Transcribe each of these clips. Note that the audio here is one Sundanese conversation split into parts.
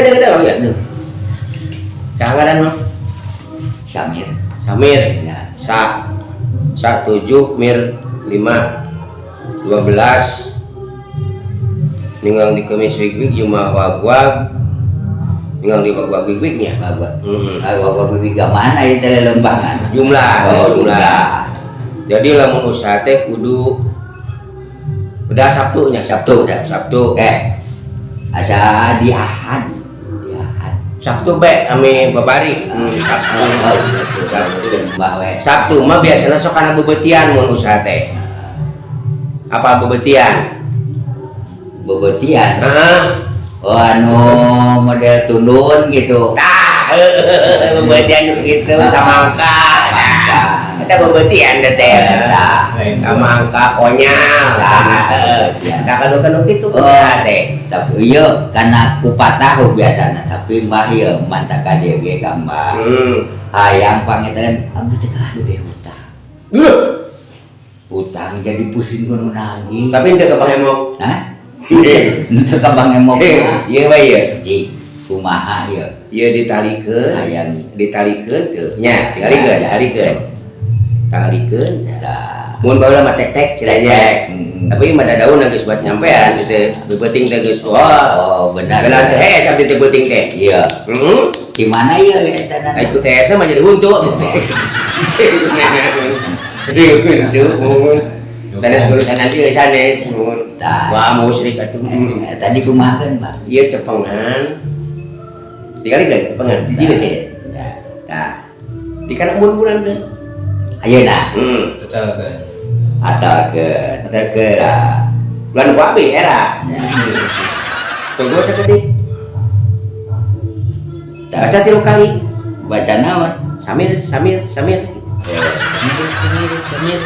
Gede gede, Bang, ya. Saha ngaran, Mang? Samir. Samir. Ya. Sa sa 7 mir 5 12 ninggang di kemis wig-wig, jumah wag-wag, ninggang di wag-wag wig-wignya. Bapak. Heeh. Ah, wag wig mana ieu teh lembangan? Jumlah. Oh, jumlah. Jumlah. Jadi lamun usaha teh kudu udah Sabtunya. Sabtu. Sabtu. Eh. Asa di Ahad. Di Ahad. Sabtu be ame babari. Sabtu. Oh, Sabtu. Mbah we. Sabtu mah biasanya sok kana bebetian mun usaha teh. Apa bebetian? Bebetian. Heeh. Oh, anu model tundun gitu. Tah, bebetian gitu samangka. Samangka. Nah, eta bebetian teh teh. Tah. Samangka konyol. Tah, Heeh. bebetian. Nah, kanu kanu kitu Oh. usaha teh. Tapi iya karena kupat tahu biasana, tapi mbah ieu mantap ka dieu ge ka mbah. Hayang pangetan abdi teh kalah gede hutang. Duh, Hutang jadi pusing kudu nagih. Tapi henteu ka Bang Emok. Hah? Henteu ka Bang Emok mah. Ieu bae ieu. Ji, kumaha ieu? Ieu ditalikeun, Hayang ditalikeun teu nya, ditalikeun, Ya, ya. Talikeun. Talikeun. Tah. Mun baheula mah tek-tek cenah nya. Hmm. Tapi mah daun geus buat nyampean gitu. Beupeting teh geus wah. Oh, benar. Gelan teh hese abdi teh beuting teh. Iya. Heeh. Di mana ieu eta na? Ai ku teh mah jadi huntu gitu. Jadi huntu mun. Sanes guru sanes ieu sanes mun. Tah. Wah, musyrik atuh. Eh, tadi kumahakeun, Pak? Ieu cepengan. Dikalikeun cepengan hiji we teh. Ya. Tah. Di kana embun-embunan teh. Ayeuna Total kan. Atau ke Atalkeun. Tah. Bulan ku abdi era. Ya. Tunggu sakedik. Tah. Baca tilu kali. Baca naon? Samir, Samir, Samir. Eh, Samir, Samir, Samir.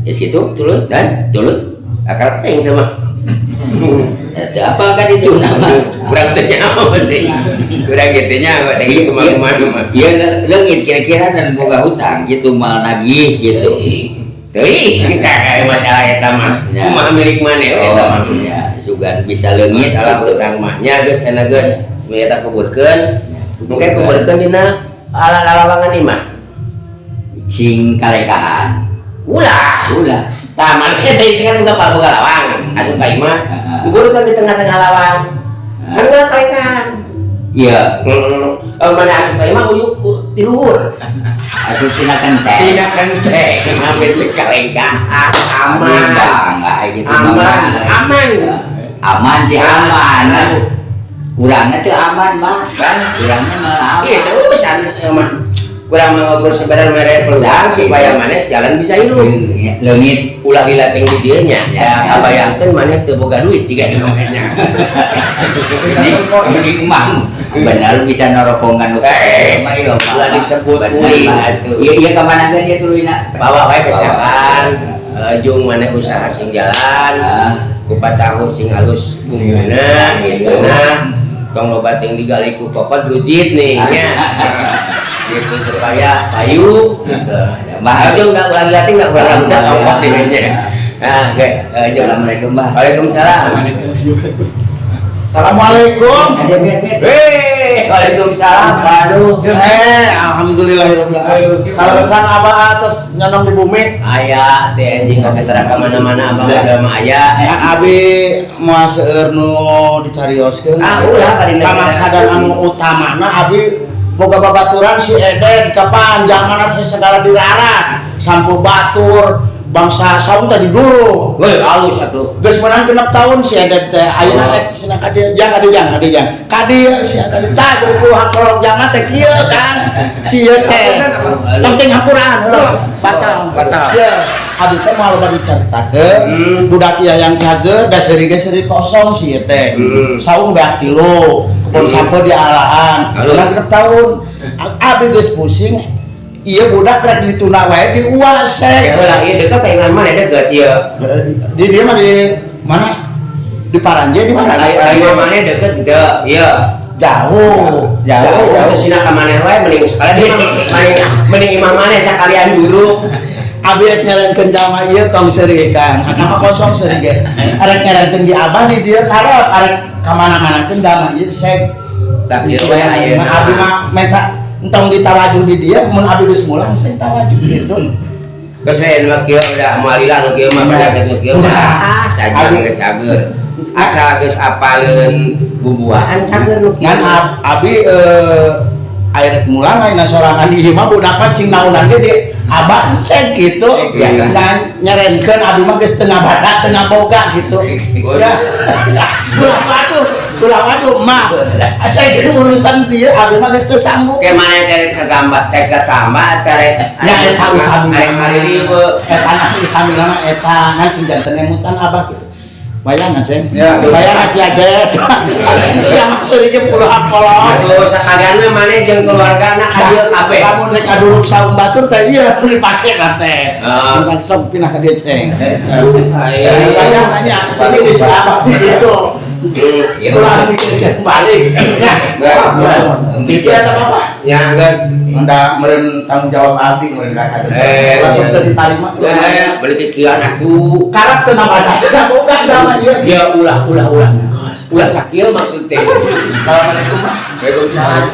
Ya situ, turun. Dan Turun. Akrab teh teh mah. Itu apa kan itu nama? Kurang teh nyaho teh. Kurang gitu nyaho teh kumaha mah. Iya, leungit kira-kira dan boga hutang gitu mal nagih gitu. Teuing, kayak masalah eta mah. Ya. Kumaha milik maneh we eta mah. Oh, ya, sugan bisa leungit Masalah gitu. Hutang mah nya geus enak geus. Nu eta kuburkeun. Mungkin kuburkeun dina ala lalawangan imah. Sing kalekahan. Ulah. Ulah. Tah, maneh teh kan boga boga lawang, asup ka imah. Heeh. Kuburkeun di tengah-tengah lawang. Kan ulah kalekan. Iya, Heeh. Eh, mana asup ka imah uyuk ti luhur. Asup tina kenteng. Tina kenteng, ngambil teh kalengkahan aman. Enggak gitu. Aman, Mah. Aman. Aman sih aman. Kurangnya tuh aman, mah. Kan? Kurangnya malah aman. Itu urusan mah. Kurang mengukur sebenarnya mere peluang supaya maneh jalan bisa hidup. Iya, leungit. Ulah dilatih di dieu nya. Ya, Ya, ya. kabayangkeun maneh teu boga duit jiga namanya. Ini mah benar bisa noropongan nu Eh, mah ieu mah. Ulah disebut Bener, uing mah. atuh. Iya iya kamana geus ieu tuluyna? Bawa wae pesakan, jung maneh usaha sing jalan, Ah. kupat tahu sing halus bumbuna gitu nah. Tong loba ting digali ku kokod rujit nih nya. Gitu supaya kayu gitu. Bah. Ayo enggak ulah dilatih enggak ulah udah ongkok dirinya. Nah, guys, jung. Assalamualaikum, Bah. Waalaikumsalam. Assalamualaikum. Ada biar biar. Hei, waalaikumsalam. Waduh. Eh, alhamdulillahirobbilalamin. Kalau kesan apa atas nyonong di bumi? Aya teh anjing oge tara ka mana-mana abang agama aya. Ya, abi moal seueur nu dicarioskeun. Ah, ulah kadina. Pamaksadan anu utamana abi boga babaturan si Eden kapan zaman saya segala dilarang sampo batur bangsa saung tadi dulu. Woi, halus atuh. Geus menang 6 tahun si Eden teh ayeuna Oh. rek cenah ka dieu jang ka dieu jang ka dieu jang ka dieu sia ka dieu tah ku hakolok jangan teh kieu kan si ieu teh penting hampuraan heula batal. Batal. Kieu abi teh moal loba dicaritakeun budak ieu yang cager da seuri ge seuri kosong si ieu teh saung beak tilu kebon sampeu di alaan. Halus. Menang 6 tahun abi geus pusing ieu budak rek ditunda wae diuas. Ya ulah ieu deket ka imah mana deket ieu. Di dia mah di mana? Di Paranje di mana? Ka imah mana deket henteu ieu. Jauh. Jauh, jauh sina ka maneh wae mending sekalian imah mending mending imah maneh sakalian buruk. Abi rek nyerenkeun jalma ieu tong seuri, Kang. Akang mah kosong seuri ge. Arek nyerenkeun di abah di dieu karep, arek ka mana-manakeun jalma ieu seg. Tapi we ayeuna. Abi mah minta entong ditawajuh di dieu, mun abi geus mulang saya tawajuh gitu. Geus we nu kieu udah moal lila nu kieu mah, penyakit nu kieu mah. Ah, cager geus cager. Asal geus apaleun bubuahan, cager nu kieu. Ngan abi aya rek mulang ayeuna sorangan ieu mah budak mah sing naonan ge di abah cek gitu. Iya. Dan nyerenkeun abi mah geus tengah badak tengah boga gitu. Ya. Ulah waduh, ulah waduh mah. Asa gitu urusan dia abi mah geus teu sanggup. Ke mana teh kegambar teh ketambah teh? Ya eta utami. Arek maririweuh. Eta nah utami mah eta ngan sing janten emutan abah gitu. Bayang ceng. Ya. Bayang sia deh. Sia mah seuri ge puluh kolot. Atuh sakalian mah maneh jeung keluargana ka dieu kabeh. Lamun rek aduruk saung batur teh ieu dipake na teh. Ah. Tentang sok pindah ka dieu, ceng. Ayo. Tanya nanya cicing di si abah gitu. Ya. Ulah mikirkeun balik. Ya. Itu eta apa? Ya geus. Anda meureun tanggung jawab abdi meureun ka dieu. Eh, Langsung iya. teu ditarima. Eh, beli kikian atuh. Karep teu nabadah teu boga drama ieu. Ya ulah ulah ulah. Ulah sakieu maksud teh. Assalamualaikum. Waalaikumsalam.